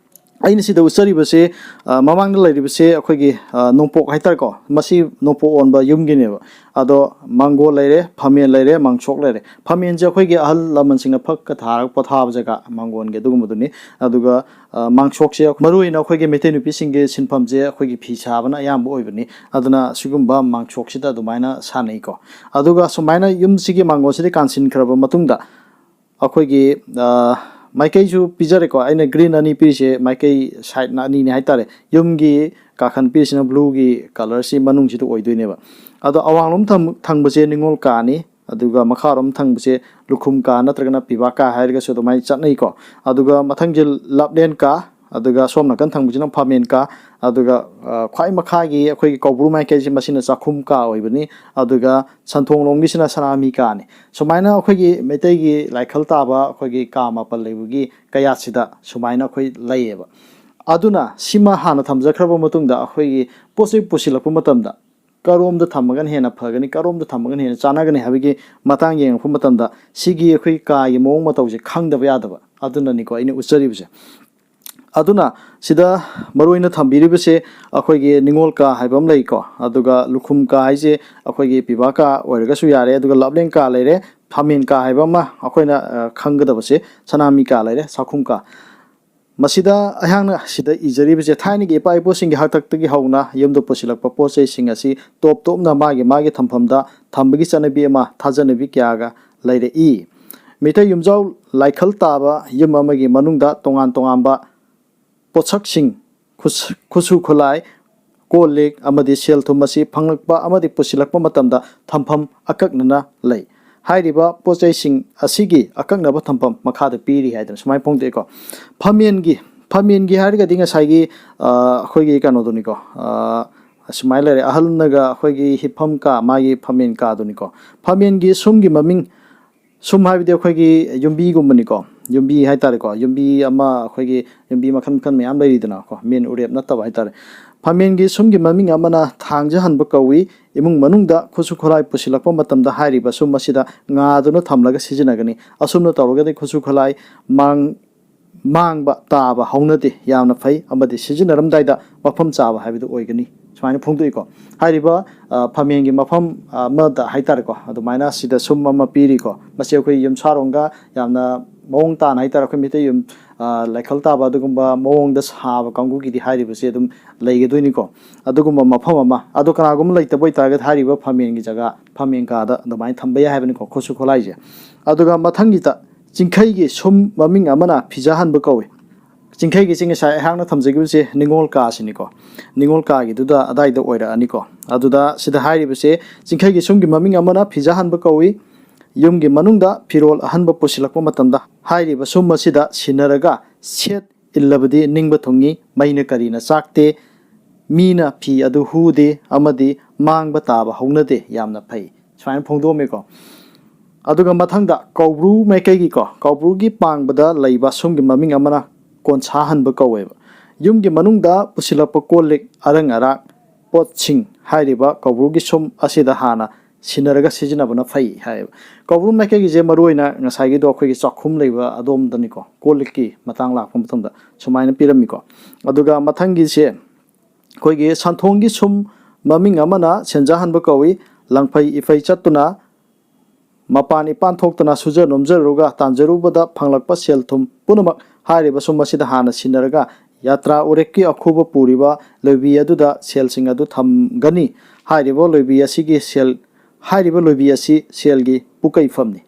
ꯑꯩꯅ ꯁꯤꯗ ꯎꯠꯆꯔꯤꯕꯁꯦ, ꯑ, ꯃꯃꯥꯡꯗ ꯂꯩꯔꯤꯕꯁꯦ ꯑꯩꯈꯣꯏꯒꯤ, ꯑ, ꯅꯣꯡꯄꯣꯛ ꯍꯥꯏꯇꯥꯔꯦꯀꯣ, ꯃꯁꯤ ꯅꯣꯡꯄꯣꯛ ꯑꯣꯟꯕ ꯌꯨꯝꯒꯤꯅꯦꯕ꯫ ꯑꯗꯣ ꯃꯥꯡꯒꯣꯜ ꯂꯩꯔꯦ, ꯐꯝꯃꯦꯟ ꯂꯩꯔꯦ, ꯃꯥꯡꯁꯣꯛ ꯂꯩꯔꯦ꯫ ꯐꯝꯃꯦꯟꯁꯦ ꯑꯩꯈꯣꯏꯒꯤ ꯑꯍꯜ ꯂꯃꯟꯁꯤꯡꯅ ꯐꯛꯀ ꯊꯥꯔꯒ ꯄꯣꯊꯥꯕ ꯖꯒꯥ, ꯃꯥꯡꯒꯣꯟꯒꯤ ꯑꯗꯨꯒꯨꯝꯕꯗꯨꯅꯤ꯫ ꯑꯗꯨꯒ, ꯑ, ꯃꯥꯡꯁꯣꯛꯁꯦ ꯃꯔꯨꯑꯣꯏꯅ ꯑꯩꯈꯣꯏꯒꯤ ꯃꯩꯇꯩ ꯅꯨꯄꯤꯁꯤꯡꯒꯤ ꯁꯤꯟꯐꯝꯁꯦ ꯑꯩꯈꯣꯏꯒꯤ ꯐꯤ ꯁꯥꯕꯅ ꯑꯌꯥꯝꯕ ꯑꯣꯏꯕꯅꯤ꯫ ꯑꯗꯨꯅ ꯁꯤꯒꯨꯝꯕ ꯃꯥꯡꯁꯣꯛꯁꯤꯗ ꯑꯗꯨꯃꯥꯏꯅ ꯁꯥꯟꯅꯩꯀꯣ꯫ ꯑꯗꯨꯒ ꯁꯨꯃꯥꯏꯅ ꯌꯨꯝꯁꯤꯒꯤ ꯃꯥꯡꯒꯣꯟꯁꯤꯗ ꯀꯥꯟꯁꯤꯟꯈ꯭ꯔꯕ ꯃꯇꯨꯡꯗ, ꯑꯩꯈꯣꯏꯒꯤ, ꯑ, ꯃꯥꯏꯀꯩꯁꯨ ꯄꯤꯖꯔꯦꯀꯣ꯫ ꯑꯩꯅ green ꯑꯅꯤ ꯄꯤꯔꯤꯁꯦ ꯃꯥꯏꯀꯩ side-ꯅ ꯑꯅꯤꯅꯤ ꯍꯥꯏꯇꯥꯔꯦ꯫ ꯌꯨꯝꯒꯤ ꯀꯥꯈꯟ ꯄꯤꯔꯤꯁꯤꯅ blue-ꯒꯤ colour-ꯁꯤ ꯃꯅꯨꯡꯁꯤꯗ ꯑꯣꯏꯗꯣꯏꯅꯦꯕ꯫ ꯑꯗꯣ ꯑꯋꯥꯡꯂꯣꯝ ꯊꯪ-, ꯊꯪꯕꯁꯦ ꯅꯤꯉꯣꯜ ꯀꯥꯅꯤ, ꯑꯗꯨꯒ ꯃꯈꯥꯔꯣꯝ ꯊꯪꯕꯁꯦ ꯂꯨꯈꯨꯝ ꯀꯥ ꯅꯠꯇ꯭ꯔꯒꯅ ꯄꯤꯕꯥ ꯀꯥ ꯍꯥꯏꯔꯒꯁꯨ ꯑꯗꯨꯃꯥꯏꯅ ꯆꯠꯅꯩꯀꯣ꯫ ꯑꯗꯨꯒ ꯃꯊꯪꯁꯦ ꯂꯥꯞꯂꯦꯟ ꯀꯥ, ꯑꯗꯨꯒ ꯁꯣꯝ ꯅꯥꯀꯟ ꯊꯪꯕꯁꯤꯅ ꯐꯝꯃꯦꯟ ꯀꯥ, ꯑꯗꯨꯒ, ꯑ, ꯈ꯭ꯋꯥꯏ ꯃꯈꯥꯒꯤ ꯑꯩꯈꯣꯏꯒꯤ ꯀꯧꯕ꯭ꯔꯨ ꯃꯥꯏꯀꯩꯁꯦ, ꯃꯁꯤꯅ ꯆꯥꯛꯈꯨꯝ ꯀꯥ ꯑꯣꯏꯕꯅꯤ꯫ ꯑꯗꯨꯒ ꯁꯟꯊꯣꯡ ꯂꯣꯝꯒꯤꯁꯤꯅ ꯁꯅꯥꯃꯍꯤ ꯀꯥꯅꯤ꯫ ꯁꯨꯃꯥꯏꯅ ꯑꯩꯈꯣꯏꯒꯤ ꯃꯩꯇꯩꯒꯤ ꯂꯥꯏꯈꯜ ꯇꯥꯕ ꯑꯩꯈꯣꯏꯒꯤ ꯀꯥ ꯃꯥꯄꯟ ꯂꯩꯕꯒꯤ ꯀꯌꯥꯠꯁꯤꯗ ꯁꯨꯃꯥꯏꯅ ꯑꯩꯈꯣꯏ ꯂꯩꯌꯦꯕ꯫ ꯑꯗꯨꯅ ꯁꯤꯃ ꯍꯥꯟꯅ ꯊꯝꯖꯈ꯭ꯔꯕ ꯃꯇꯨꯡꯗ ꯑꯩꯈꯣꯏꯒꯤ ꯄꯣꯠ ꯆꯩ ꯄꯨꯁꯤꯜꯂꯛꯄ ꯃꯇꯝꯗ ꯀꯔꯣꯝꯗ ꯊꯝꯃꯒꯅ ꯍꯦꯟꯅ ꯐꯒꯅꯤ, ꯀꯔꯣꯝꯗ ꯊꯝꯃꯒꯅ ꯍꯦꯟꯅ ꯆꯥꯟꯅꯒꯅꯤ ꯍꯥꯏꯕꯒꯤ ꯃꯇꯥꯡ ꯌꯦꯡꯉꯛꯄ ꯃꯇꯝꯗ ꯁꯤꯒꯤ ꯑꯩꯈꯣꯏ ꯀꯥꯒꯤ ꯃꯑꯣꯡ ꯃꯇꯧꯁꯦ ꯈꯪꯗꯕ ꯌꯥꯗꯕ ꯑꯗꯨꯅꯅꯤꯀꯣ ꯑꯩꯅ ꯎꯠꯆꯔꯤꯕꯁꯦ꯫ ꯑꯗꯨꯅ ꯁꯤꯗ ꯃꯔꯨ ꯑꯣꯏꯅ ꯊꯝꯕꯤꯔꯤꯕꯁꯦ ꯑꯩꯈꯣꯏꯒꯤ ꯅꯤꯉꯣꯜ ꯀꯥ ꯍꯥꯏꯕ ꯑꯃ ꯂꯩꯀꯣ, ꯑꯗꯨꯒ ꯂꯨꯈꯨꯝ ꯀꯥ ꯍꯥꯏꯁꯦ ꯑꯩꯈꯣꯏꯒꯤ ꯄꯤꯕꯥ ꯀꯥ ꯑꯣꯏꯔꯒꯁꯨ ꯌꯥꯔꯦ, ꯑꯗꯨꯒ ꯂꯥꯞꯂꯦꯟ ꯀꯥ ꯂꯩꯔꯦ, ꯐꯝꯃꯦꯟ ꯀꯥ ꯍꯥꯏꯕ ꯑꯃ ꯑꯩꯈꯣꯏꯅ, ꯑ, ꯈꯪꯒꯗꯕꯁꯦ ꯁꯅꯥꯃꯍꯤ ꯀꯥ ꯂꯩꯔꯦ, ꯆꯥꯛꯈꯨꯝ ꯀꯥ꯫ ꯃꯁꯤꯗ ꯑꯩꯍꯥꯛꯅ ꯁꯤꯗ ꯏꯖꯔꯤꯕꯁꯦ ꯊꯥꯏꯅꯒꯤ ꯏꯄꯥ ꯏꯄꯨꯁꯤꯡꯒꯤ ꯍꯥꯛꯇꯛꯇꯒꯤ ꯍꯧꯅ ꯌꯨꯝꯗ ꯄꯨꯁꯤꯜꯂꯛꯄ ꯄꯣꯠ ꯆꯩꯁꯤꯡ ꯑꯁꯤ ꯇꯣꯞ ꯇꯣꯞꯅ ꯃꯥꯒꯤ ꯃꯥꯒꯤ ꯊꯝꯐꯝꯗ ꯊꯝꯕꯒꯤ ꯆꯠꯅꯕꯤ ꯑꯃ, ꯊꯥꯖꯅꯕꯤ ꯀꯌꯥꯒ ꯂꯩꯔꯛꯏ꯫ ꯃꯤꯇꯩ ꯌꯨꯝꯖꯥꯎ ꯂꯥꯏꯈꯜ ꯇꯥꯕ ꯌꯨꯝ ꯑꯃꯒꯤ ꯃꯅꯨꯡꯗ ꯇꯣꯉꯥꯟ ꯇꯣꯉꯥꯟꯕ ꯄꯣꯠꯁꯛꯁꯤꯡ, ꯈꯨꯠꯁ-, ꯈꯨꯠꯁꯨ ꯈꯨꯠꯂꯥꯏ, ꯀꯣꯜ ꯂꯤꯛ ꯑꯃꯗꯤ ꯁꯦꯜ ꯊꯨꯝ ꯑꯁꯤ ꯐꯪꯂꯛꯄ ꯑꯃꯗꯤ ꯄꯨꯁꯤꯜꯂꯛꯄ ꯃꯇꯝꯗ ꯊꯝꯐꯝ ꯑꯀꯛꯅꯅ ꯂꯩ꯫ ꯍꯥꯏꯔꯤꯕ ꯄꯣꯠ ꯆꯩꯁꯤꯡ ꯑꯁꯤꯒꯤ ꯑꯀꯛꯅꯕ ꯊꯝꯐꯝ ꯃꯈꯥꯗ ꯄꯤꯔꯤ ꯍꯥꯏꯗꯅ ꯁꯨꯃꯥꯏꯅ ꯐꯣꯡꯗꯣꯛꯑꯦꯀꯣ꯫ ꯐꯝꯃꯦꯟꯒꯤ, ꯐꯝꯃꯦꯟꯒꯤ ꯍꯥꯏꯔꯒꯗꯤ ꯉꯁꯥꯏꯒꯤ, ꯑ, ꯑꯩꯈꯣꯏꯒꯤ ꯀꯩꯅꯣꯗꯨꯅꯤꯀꯣ, ꯑ, ꯁꯨꯃꯥꯏꯅ ꯂꯩꯔꯦ, ꯑꯍꯜꯅꯒ ꯑꯩꯈꯣꯏꯒꯤ ꯍꯤꯞꯐꯝ ꯀꯥ, ꯃꯥꯒꯤ ꯐꯝꯃꯦꯟ ꯀꯥꯗꯨꯅꯤꯀꯣ꯫ ꯐꯝꯃꯦꯟꯒꯤ ꯁꯨꯝꯒꯤ ꯃꯃꯤꯡ, ꯁꯨꯝ ꯍꯥꯏꯕꯗꯤ ꯑꯩꯈꯣꯏꯒꯤ ꯌꯨꯝꯕꯤꯒꯨꯝꯕꯅꯤꯀꯣ, ꯌꯨꯝꯕꯤ ꯍꯥꯏꯇꯥꯔꯦꯀꯣ, ꯌꯨꯝꯕꯤ ꯑꯃ, ꯑꯩꯈꯣꯏꯒꯤ ꯌꯨꯝꯕꯤ ꯃꯈꯜ ꯃꯈꯜ ꯃꯌꯥꯝ ꯂꯩꯔꯤꯗꯅꯀꯣ, ꯃꯦꯟ ꯎꯔꯦꯞ ꯅꯠꯇꯕ ꯍꯥꯏꯇꯥꯔꯦ꯫ ꯐꯝꯃꯦꯟꯒꯤ ꯁꯨꯝꯒꯤ ꯃꯃꯤꯡ ꯑꯃꯅ ꯊꯥꯡꯖꯍꯟꯕ ꯀꯧꯏ꯫ ꯏꯃꯨꯡ ꯃꯅꯨꯡꯗ ꯈꯨꯠꯁꯨ ꯈꯨꯠꯂꯥꯏ ꯄꯨꯁꯤꯜꯂꯛꯄ ꯃꯇꯝꯗ ꯍꯥꯏꯔꯤꯕ ꯁꯨꯝ ꯑꯁꯤꯗ ꯉꯥꯗꯨꯅ ꯊꯝꯂꯒ ꯁꯤꯖꯤꯟꯅꯒꯅꯤ꯫ ꯑꯁꯨꯝꯅ ꯇꯧꯔꯒꯗꯤ ꯈꯨꯠꯁꯨ ꯈꯨꯠꯂꯥꯏ ꯃꯥꯡ-, ꯃꯥꯡꯕ ꯇꯥꯕ ꯍꯧꯅꯗꯦ, ꯌꯥꯝꯅ ꯐꯩ ꯑꯃꯗꯤ ꯁꯤꯖꯤꯟꯅꯔꯝꯗꯥꯏꯗ ꯃꯐꯝ ꯆꯥꯕ ꯍꯥꯏꯕꯗꯨ ꯑꯣꯏꯒꯅꯤ꯫ ꯁꯨꯃꯥꯏꯅ ꯐꯣꯡꯗꯣꯛꯏꯀꯣ꯫ ꯍꯥꯏꯔꯤꯕ, ꯑ, ꯐꯝꯃꯦꯟꯒꯤ ꯃꯐꯝ ꯑꯃꯗ ꯍꯥꯏꯇꯥꯔꯦꯀꯣ, ꯑꯗꯨꯃꯥꯏꯅ ꯁꯤꯗ ꯁꯨꯝ ꯑꯃ ꯄꯤꯔꯤꯀꯣ꯫ ꯃꯁꯤ ꯑꯩꯈꯣꯏ ꯌꯨꯝꯁꯥꯔꯣꯝꯒ ꯌꯥꯝꯅ ꯃꯑꯣꯡ ꯇꯥꯅ ꯍꯥꯏꯇꯥꯔꯦ, ꯑꯩꯈꯣꯏ ꯃꯤꯇꯩ ꯌꯨꯝ, ꯑ, ꯂꯥꯏꯈꯜ ꯇꯥꯕ ꯑꯗꯨꯒꯨꯝꯕ ꯃꯑꯣꯡꯗ ꯁꯥꯕ ꯀꯥꯡꯕꯨꯒꯤꯗꯤ ꯍꯥꯏꯔꯤꯕꯁꯦ ꯑꯗꯨꯝ ꯂꯩꯒꯗꯣꯏꯅꯤꯀꯣ꯫ ꯑꯗꯨꯒꯨꯝꯕ ꯃꯐꯝ ꯑꯃ, ꯑꯗꯣ ꯀꯅꯥꯒꯨꯝꯕ ꯂꯩꯇꯕ ꯑꯣꯏꯇꯥꯔꯒꯗꯤ ꯍꯥꯏꯔꯤꯕ ꯐꯝꯃꯦꯟꯒꯤ ꯖꯒꯥ, ꯐꯝꯃꯦꯟ ꯀꯥꯗ ꯑꯗꯨꯃꯥꯏꯅ ꯊꯝꯕ ꯌꯥꯏ ꯍꯥꯏꯕꯅꯤꯀꯣ, ꯈꯨꯠꯁꯨ ꯈꯨꯠꯂꯥꯏꯁꯦ꯫ ꯑꯗꯨꯒ ꯃꯊꯪꯒꯤꯗ ꯆꯤꯡꯈꯩꯒꯤ ꯁꯨꯝ ꯃꯃꯤꯡ ꯑꯃꯅ ꯐꯤꯖꯍꯟꯕ ꯀꯧꯏ꯫ ꯆꯤꯡꯈꯩꯒꯤꯁꯤ ꯉꯁꯥꯏ ꯑꯩꯍꯥꯛꯅ ꯊꯝꯖꯈꯤꯕꯁꯦ ꯅꯤꯉꯣꯜ ꯀꯥꯁꯤꯅꯤꯀꯣ, ꯅꯤꯉꯣꯜ ꯀꯥꯒꯤꯗꯨꯗ ꯑꯗꯥꯏꯗ ꯑꯣꯏꯔꯛꯑꯅꯤꯀꯣ꯫ ꯑꯗꯨꯗ ꯁꯤꯗ ꯍꯥꯏꯔꯤꯕꯁꯦ ꯆꯤꯡꯈꯩꯒꯤ ꯁꯨꯝꯒꯤ ꯃꯃꯤꯡ ꯑꯃꯅ ꯐꯤꯖꯍꯟꯕ ꯀꯧꯏ꯫ ꯌꯨꯝꯒꯤ ꯃꯅꯨꯡꯗ ꯐꯤꯔꯣꯜ ꯑꯍꯟꯕ ꯄꯨꯁꯤꯜꯂꯛꯄ ꯃꯇꯝꯗ ꯍꯥꯏꯔꯤꯕ ꯁꯨꯝ ꯑꯁꯤꯗ ꯁꯤꯟꯅꯔꯒ ꯁꯦꯠ ꯏꯜꯂꯕꯗꯤ ꯅꯤꯡꯕ ꯊꯨꯡꯉꯤ, ꯃꯩꯅ ꯀꯔꯤꯅ ꯆꯥꯛꯇꯦ, ꯃꯤꯅ ꯐꯤ ꯑꯗꯨ ꯍꯨꯗꯦ ꯑꯃꯗꯤ ꯃꯥꯡꯕ ꯇꯥꯕ ꯍꯧꯅꯗꯦ, ꯌꯥꯝꯅ ꯐꯩ꯫ ꯁꯨꯃꯥꯏꯅ ꯐꯣꯡꯗꯣꯛꯑꯝꯃꯤꯀꯣ꯫ ꯑꯗꯨꯒ ꯃꯊꯪꯗ ꯀꯧꯕ꯭ꯔꯨ ꯃꯥꯏꯀꯩꯒꯤꯀꯣ, ꯀꯧꯕ꯭ꯔꯨꯒꯤ ꯄꯥꯡꯕꯗ ꯂꯩꯕ ꯁꯨꯝꯒꯤ ꯃꯃꯤꯡ ꯑꯃꯅ ꯀꯣꯟꯁꯥꯍꯟꯕ ꯀꯧꯋꯦꯕ꯫ ꯌꯨꯝꯒꯤ ꯃꯅꯨꯡꯗ ꯄꯨꯁꯤꯜꯂꯛꯄ ꯀꯣꯜ ꯂꯤꯛ, ꯑꯔꯪ ꯑꯔꯥꯛ, ꯄꯣꯠꯁꯤꯡ ꯍꯥꯏꯔꯤꯕ ꯀꯧꯕ꯭ꯔꯨꯒꯤ ꯁꯨꯝ ꯑꯁꯤꯗ ꯍꯥꯟꯅ ꯁꯤꯟꯅꯔꯒ ꯁꯤꯖꯤꯟꯅꯕꯅ ꯐꯩ ꯍꯥꯏꯌꯦꯕ꯫ ꯀꯧꯕ꯭ꯔꯨ ꯃꯥꯏꯀꯩꯒꯤꯁꯦ ꯃꯔꯨꯑꯣꯏꯅ ꯉꯁꯥꯏꯒꯤꯗꯣ ꯑꯩꯈꯣꯏꯒꯤ ꯆꯥꯛꯈꯨꯝ ꯂꯩꯕ ꯑꯗꯣꯝꯗꯅꯤꯀꯣ, ꯀꯣꯜ ꯂꯤꯛꯀꯤ ꯃꯇꯥꯡ ꯂꯥꯛꯄ ꯃꯇꯝꯗ ꯁꯨꯃꯥꯏꯅ ꯄꯤꯔꯝꯃꯤꯀꯣ꯫ ꯑꯗꯨꯒ ꯃꯊꯪꯒꯤꯁꯦ ꯑꯩꯈꯣꯏꯒꯤ ꯁꯟꯊꯣꯡꯒꯤ ꯁꯨꯝ, ꯃꯃꯤꯡ ꯑꯃꯅ ꯁꯦꯟꯖꯥꯍꯟꯕ ꯀꯧꯏ꯫ ꯂꯪꯐꯩ ꯏꯐꯩ ꯆꯠꯇꯨꯅ, ꯃꯄꯥꯟ ꯏꯄꯥꯟ ꯊꯣꯛꯇꯅ ꯁꯨꯖ ꯅꯣꯝꯖꯔꯨꯔꯒ ꯇꯥꯟꯖꯔꯨꯕꯗ ꯐꯪꯂꯛꯄ ꯁꯦꯜ ꯊꯨꯝ ꯄꯨꯝꯅꯃꯛ ꯍꯥꯏꯔꯤꯕ ꯁꯨꯝ ꯑꯁꯤꯗ ꯍꯥꯟꯅ ꯁꯤꯟꯅꯔꯒ, ꯌꯥꯇ꯭ꯔꯥ ꯎꯔꯦꯛꯀꯤ ꯑꯈꯨꯕ ꯄꯨꯔꯤꯕ ꯂꯣꯏꯕꯤ ꯑꯗꯨꯗ ꯁꯦꯜꯁꯤꯡ ꯑꯗꯨ ꯊꯝꯒꯅꯤ꯫ ꯍꯥꯏꯔꯤꯕ ꯂꯣꯏꯕꯤ ꯑꯁꯤꯒꯤ ꯁꯦꯜ, ꯍꯥꯏꯔꯤꯕ ꯂꯣꯏꯕꯤ ꯑꯁꯤ ꯁꯦꯜꯒꯤ ꯄꯨꯀꯩꯐꯝꯅꯤ꯫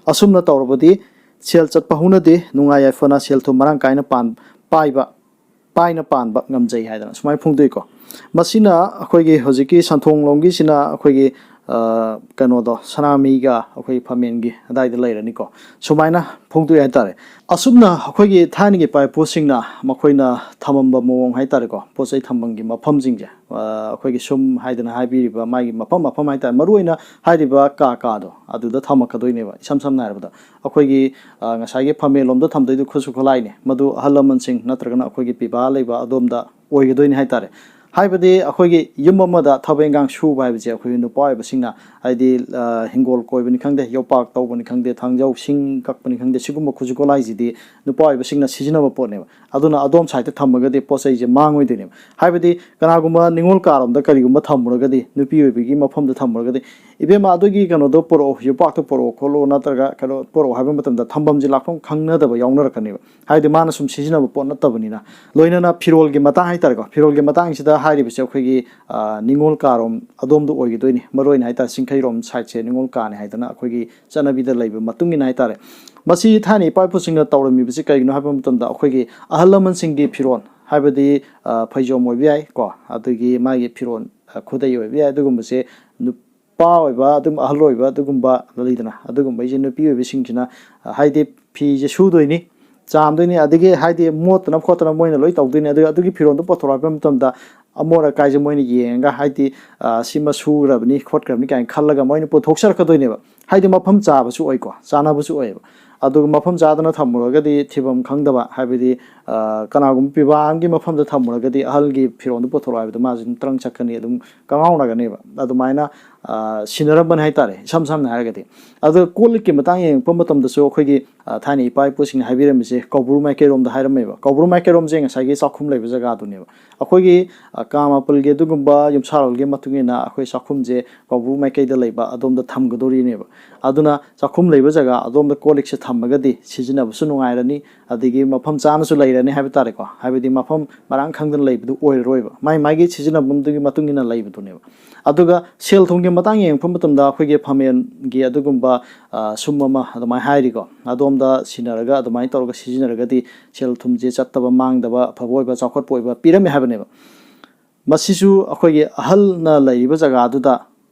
ꯑꯁꯨꯝꯅ ꯇꯧꯔꯕꯗꯤ ꯁꯦꯜ ꯆꯠꯄ ꯍꯧꯅꯗꯦ, ꯅꯨꯡꯉꯥꯏ ꯌꯥꯏꯐꯅ ꯁꯦꯜ ꯊꯨꯝ ꯃꯔꯥꯡ ꯀꯥꯏꯅ ꯄꯥꯟ-, ꯄꯥꯏꯕ, ꯄꯥꯏꯅ ꯄꯥꯟꯕ ꯉꯝꯖꯩ ꯍꯥꯏꯗꯅ ꯁꯨꯃꯥꯏꯅ ꯐꯣꯡꯗꯣꯛꯏꯀꯣ꯫ ꯃꯁꯤꯅ ꯑꯩꯈꯣꯏꯒꯤ ꯍꯧꯖꯤꯛꯀꯤ ꯁꯟꯊꯣꯡ ꯂꯣꯝꯒꯤꯁꯤꯅ ꯑꯩꯈꯣꯏꯒꯤ, ꯑ, ꯀꯩꯅꯣꯗꯣ, ꯁꯅꯥꯃꯍꯤꯒ ꯑꯩꯈꯣꯏ ꯐꯝꯃꯦꯟꯒꯤ ꯑꯗꯥꯏꯗ ꯂꯩꯔꯅꯤꯀꯣ꯫ ꯁꯨꯃꯥꯏꯅ ꯐꯣꯡꯗꯣꯛꯑꯦ ꯍꯥꯏꯇꯥꯔꯦ꯫ ꯑꯁꯨꯝꯅ ꯑꯩꯈꯣꯏꯒꯤ ꯊꯥꯏꯅꯒꯤ ꯏꯄꯥ ꯏꯄꯨꯁꯤꯡꯅ ꯃꯈꯣꯏꯅ ꯊꯝꯃꯝꯕ ꯃꯑꯣꯡ ꯍꯥꯏꯇꯥꯔꯦꯀꯣ, ꯄꯣꯠ ꯆꯩ ꯊꯝꯐꯝꯒꯤ ꯃꯐꯝꯁꯤꯡꯁꯦ, ꯑ, ꯑꯩꯈꯣꯏꯒꯤ ꯁꯨꯝ ꯍꯥꯏꯗꯅ ꯍꯥꯏꯕꯤꯔꯤꯕ ꯃꯥꯒꯤ ꯃꯐꯝ ꯃꯐꯝ ꯍꯥꯏꯇꯥꯔꯦ, ꯃꯔꯨꯑꯣꯏꯅ ꯍꯥꯏꯔꯤꯕ ꯀꯥ ꯀꯥꯗꯣ ꯑꯗꯨꯗ ꯊꯝꯃꯛꯀꯗꯣꯏꯅꯦꯕ꯫ ꯏꯁꯝ ꯁꯝꯅ ꯍꯥꯏꯔꯕꯗ ꯑꯩꯈꯣꯏꯒꯤ, ꯑ, ꯉꯁꯥꯏꯒꯤ ꯐꯝꯃꯦꯟꯂꯣꯝꯗ ꯊꯝꯗꯣꯏꯗꯣ ꯈꯨꯠꯁꯨ ꯈꯨꯠꯂꯥꯏꯅꯦ, ꯃꯗꯨ ꯑꯍꯜ ꯂꯃꯟꯁꯤꯡ ꯅꯠꯇ꯭ꯔꯒꯅ ꯑꯩꯈꯣꯏꯒꯤ ꯄꯤꯕꯥ ꯂꯩꯕ ꯑꯗꯣꯝꯗ ꯑꯣꯏꯒꯗꯣꯏꯅꯤ ꯍꯥꯏꯇꯥꯔꯦ꯫ ꯍꯥꯏꯕꯗꯤ ꯑꯩꯈꯣꯏꯒꯤ ꯌꯨꯝ ꯑꯃꯗ ꯊꯕꯛ ꯏꯟꯈꯥꯡ ꯁꯨꯕ ꯍꯥꯏꯕꯁꯦ ꯑꯩꯈꯣꯏ ꯅꯨꯄꯥ ꯑꯣꯏꯕꯁꯤꯡꯅ, ꯍꯥꯏꯗꯤ, ꯑ, ꯍꯤꯡꯒꯣꯜ ꯀꯣꯏꯕꯅꯤ ꯈꯪꯗꯦ, ꯌꯣꯄꯥꯛ ꯇꯧꯕꯅꯤ ꯈꯪꯗꯦ, ꯊꯥꯡꯖꯧ ꯁꯤꯡ ꯀꯛꯄꯅꯤ ꯈꯪꯗꯦ, ꯁꯤꯒꯨꯝꯕ ꯈꯨꯠꯁꯨ ꯈꯨꯠꯂꯥꯏꯁꯤꯗꯤ ꯅꯨꯄꯥ ꯑꯣꯏꯕꯁꯤꯡꯅ ꯁꯤꯖꯤꯟꯅꯕ ꯄꯣꯠꯅꯦꯕ꯫ ꯑꯗꯨꯅ ꯑꯗꯣꯝ ꯁꯥꯏꯠꯇ ꯊꯝꯃꯒꯗꯤ ꯄꯣꯠ ꯆꯩꯁꯦ ꯃꯥꯡꯉꯣꯏꯗꯣꯏꯅꯦꯕ꯫ ꯍꯥꯏꯕꯗꯤ ꯀꯅꯥꯒꯨꯝꯕ ꯅꯤꯉꯣꯜ ꯀꯥꯔꯣꯝꯗ ꯀꯔꯤꯒꯨꯝꯕ ꯊꯝꯃꯨꯔꯒꯗꯤ, ꯅꯨꯄꯤ ꯑꯣꯏꯕꯒꯤ ꯃꯐꯝꯗ ꯊꯝꯃꯨꯔꯒꯗꯤ, "ꯏꯕꯦꯝꯃ, ꯑꯗꯨꯒꯤ ꯀꯩꯅꯣꯗꯣ ꯄꯨꯔꯛꯑꯣ, ꯌꯣꯄꯥꯛꯇꯣ ꯄꯨꯔꯛꯑꯣ ꯈꯣꯠꯂꯣ, ꯅꯠꯇ꯭ꯔꯒ ꯀꯩꯅꯣ ꯄꯨꯔꯛꯑꯣ" ꯍꯥꯏꯕ ꯃꯇꯝꯗ ꯊꯝꯐꯝꯁꯦ ꯂꯥꯛꯐꯝ ꯈꯪꯅꯗꯕ ꯌꯥꯎꯅꯔꯛꯀꯅꯦꯕ꯫ ꯍꯥꯏꯕꯗꯤ ꯃꯥꯅ ꯁꯨꯝ ꯁꯤꯖꯤꯟꯅꯕ ꯄꯣꯠ ꯅꯠꯇꯕꯅꯤꯅ꯫ ꯂꯣꯏꯅꯅ ꯐꯤꯔꯣꯜꯒꯤ ꯃꯇꯥꯡ ꯍꯥꯏꯇꯥꯔꯦꯀꯣ, ꯐꯤꯔꯣꯜꯒꯤ ꯃꯇꯥꯡꯁꯤꯗ ꯍꯥꯏꯔꯤꯕꯁꯦ ꯑꯩꯈꯣꯏꯒꯤ, ꯑ, ꯅꯤꯉꯣꯜ ꯀꯥꯔꯣꯝ ꯑꯗꯣꯝꯗ ꯑꯣꯏꯒꯗꯣꯏꯅꯤ꯫ ꯃꯔꯨꯑꯣꯏꯅ ꯍꯥꯏꯇꯥꯔꯦ, ꯆꯤꯡꯈꯩꯔꯣꯝ ꯁꯥꯏꯠꯁꯦ ꯅꯤꯉꯣꯜ ꯀꯥꯅꯤ ꯍꯥꯏꯗꯅ ꯑꯩꯈꯣꯏꯒꯤ ꯆꯠꯅꯕꯤꯗ ꯂꯩꯕ ꯃꯇꯨꯡ ꯏꯟꯅ ꯍꯥꯏꯇꯥꯔꯦ꯫ ꯃꯁꯤ ꯊꯥꯏꯅ ꯏꯄꯥ ꯏꯄꯨꯁꯤꯡꯅ ꯇꯧꯔꯝꯃꯤꯕꯁꯤ ꯀꯩꯒꯤꯅꯣ ꯍꯥꯏꯕ ꯃꯇꯝꯗ, ꯑꯩꯈꯣꯏꯒꯤ ꯑꯍꯜ ꯂꯃꯟꯁꯤꯡꯒꯤ ꯐꯤꯔꯣꯜ, ꯍꯥꯏꯕꯗꯤ, ꯑ, ꯐꯩꯖꯣꯝ ꯑꯣꯏꯕ ꯌꯥꯏ ꯀꯣ, ꯑꯗꯒꯤ ꯃꯥꯒꯤ ꯐꯤꯔꯣꯜ, ꯑ, ꯈꯨꯗꯩ ꯑꯣꯏꯕ ꯌꯥꯏ, ꯑꯗꯨꯒꯨꯝꯕꯁꯦ ꯅꯨꯄꯥ ꯑꯣꯏꯕ, ꯑꯗꯨꯝ ꯑꯍꯜ ꯑꯣꯏꯕ ꯑꯗꯨꯒꯨꯝꯕ ꯂꯩꯗꯅ, ꯑꯗꯨꯒꯨꯝꯕꯩꯁꯦ ꯅꯨꯄꯤ ꯑꯣꯏꯕꯁꯤꯡꯁꯤꯅ, ꯑ, ꯍꯥꯏꯗꯤ ꯐꯤꯁꯦ ꯁꯨꯗꯣꯏꯅꯤ, ꯆꯥꯝꯗꯣꯏꯅꯤ, ꯑꯗꯒꯤ ꯍꯥꯏꯗꯤ ꯃꯣꯠꯇꯅꯕ ꯈꯣꯠꯇꯅꯕ ꯃꯣꯏꯅ ꯂꯣꯏ ꯇꯧꯗꯣꯏꯅꯤ꯫ ꯑꯗꯨꯒ ꯑꯗꯨꯒꯤ ꯐꯤꯔꯣꯜꯗꯣ ꯄꯨꯊꯣꯔꯛꯄ ꯃꯇꯝꯗ ꯑꯃꯣꯠ ꯑꯀꯥꯏꯁꯦ ꯃꯣꯏꯅ ꯌꯦꯡꯉꯒ, ꯍꯥꯏꯗꯤ, ꯑ, ꯁꯤꯃ ꯁꯨꯈ꯭ꯔꯕꯅꯤ ꯈꯣꯠꯈ꯭ꯔꯕꯅꯤ ꯀꯥꯏꯅ ꯈꯜꯂꯒ ꯃꯣꯏꯅ ꯄꯨꯊꯣꯛꯆꯔꯛꯀꯗꯣꯏꯅꯦꯕ꯫ ꯍꯥꯏꯗꯤ ꯃꯐꯝ ꯆꯥꯕꯁꯨ ꯑꯣꯏꯀꯣ, ꯆꯥꯅꯕꯁꯨ ꯑꯣꯏꯌꯦꯕ꯫ ꯑꯗꯨꯒ ꯃꯐꯝ ꯆꯥꯗꯅ ꯊꯝꯃꯨꯔꯒꯗꯤ ꯊꯤꯐꯝ ꯈꯪꯗꯕ, ꯍꯥꯏꯕꯗꯤ, ꯑ, ꯀꯅꯥꯒꯨꯝꯕ ꯄꯤꯕꯥ ꯑꯃꯒꯤ ꯃꯐꯝꯗ ꯊꯝꯃꯨꯔꯒꯗꯤ ꯑꯍꯜꯒꯤ ꯐꯤꯔꯣꯜꯗꯨ ꯄꯨꯊꯣꯔꯛꯑꯣ ꯍꯥꯏꯕꯗꯣ ꯃꯥꯁꯨ ꯑꯗꯨꯝ ꯇ꯭ꯔꯪ ꯆꯠꯀꯅꯤ, ꯑꯗꯨꯝ ꯀꯉꯥꯎꯅꯒꯅꯦꯕ꯫ ꯑꯗꯨꯃꯥꯏꯅ, ꯑ, ꯁꯤꯟꯅꯔꯝꯕꯅꯤ ꯍꯥꯏꯇꯥꯔꯦ, ꯏꯁꯝ ꯁꯝꯅ ꯍꯥꯏꯔꯒꯗꯤ꯫ ꯑꯗꯣ ꯀꯣꯜ ꯂꯤꯛꯀꯤ ꯃꯇꯥꯡ ꯌꯦꯡꯉꯛꯄ ꯃꯇꯝꯗꯁꯨ ꯑꯩꯈꯣꯏꯒꯤ, ꯑ, ꯊꯥꯏꯅ ꯏꯄꯥ ꯏꯄꯨꯁꯤꯡꯅ ꯍꯥꯏꯕꯤꯔꯝꯃꯤꯁꯦ ꯀꯧꯕ꯭ꯔꯨ ꯃꯥꯏꯀꯩꯔꯣꯝꯗ ꯍꯥꯏꯔꯝꯃꯦꯕ꯫ ꯀꯧꯕ꯭ꯔꯨ ꯃꯥꯏꯀꯩꯔꯣꯝꯁꯦ ꯉꯁꯥꯏꯒꯤ ꯆꯥꯛꯈꯨꯝ ꯂꯩꯕ ꯖꯒꯥꯗꯨꯅꯦꯕ꯫ ꯑꯩꯈꯣꯏꯒꯤ, ꯑ, ꯀꯥ ꯃꯥꯄꯜꯒꯤ ꯑꯗꯨꯒꯨꯝꯕ ꯌꯨꯝꯁꯥꯔꯣꯜꯒꯤ ꯃꯇꯨꯡ ꯏꯟꯅ ꯑꯩꯈꯣꯏ ꯆꯥꯛꯈꯨꯝꯁꯦ ꯀꯧꯕ꯭ꯔꯨ ꯃꯥꯏꯀꯩꯗ ꯂꯩꯕ ꯑꯗꯣꯝꯗ ꯊꯝꯒꯗꯣꯔꯤꯅꯦꯕ꯫ ꯑꯗꯨꯅ ꯆꯥꯛꯈꯨꯝ ꯂꯩꯕ ꯖꯒꯥ ꯑꯗꯣꯝꯗ ꯀꯣꯜ ꯂꯤꯛꯁꯦ ꯊꯝꯃꯒꯗꯤ ꯁꯤꯖꯤꯟꯅꯕꯁꯨ ꯅꯨꯡꯉꯥꯏꯔꯅꯤ, ꯑꯗꯒꯤ ꯃꯐꯝ ꯆꯥꯅꯁꯨ ꯂꯩꯔꯅꯤ ꯍꯥꯏꯕ ꯇꯥꯔꯦꯀꯣ꯫ ꯍꯥꯏꯕꯗꯤ ꯃꯐꯝ ꯃꯔꯥꯡ ꯈꯪꯗꯅ ꯂꯩꯕꯗꯨ ꯑꯣꯏꯔꯔꯣꯏꯕ, ꯃꯥꯏ ꯃꯥꯏꯒꯤ ꯁꯤꯖꯤꯟꯅꯐꯝꯗꯨꯒꯤ ꯃꯇꯨꯡ ꯏꯟꯅ ꯂꯩꯕꯗꯨꯅꯦꯕ꯫ ꯑꯗꯨꯒ ꯁꯦꯜ ꯊꯨꯝꯒꯤ ꯃꯇꯥꯡ ꯌꯦꯡꯉꯛꯄ ꯃꯇꯝꯗ ꯑꯩꯈꯣꯏꯒꯤ ꯐꯝꯃꯦꯟꯒꯤ ꯑꯗꯨꯒꯨꯝꯕ, ꯑ, ꯁꯨꯝ ꯑꯃ ꯑꯗꯨꯃꯥꯏꯅ ꯍꯥꯏꯔꯤꯀꯣ, ꯑꯗꯣꯝꯗ ꯁꯤꯟꯅꯔꯒ ꯑꯗꯨꯃꯥꯏꯅ ꯇꯧꯔꯒ ꯁꯤꯖꯤꯟꯅꯔꯒꯗꯤ ꯁꯦꯜ ꯊꯨꯝꯁꯦ ꯆꯠꯇꯕ ꯃꯥꯡꯗꯕ ꯑꯐꯕ ꯑꯣꯏꯕ ꯆꯥꯎꯈꯠꯄ ꯑꯣꯏꯕ ꯄꯤꯔꯝꯃꯦ ꯍꯥꯏꯕꯅꯦꯕ꯫ ꯃꯁꯤꯁꯨ ꯑꯩꯈꯣꯏꯒꯤ ꯑꯍꯜꯅ ꯂꯩꯔꯤꯕ ꯖꯒꯥꯗꯨꯗ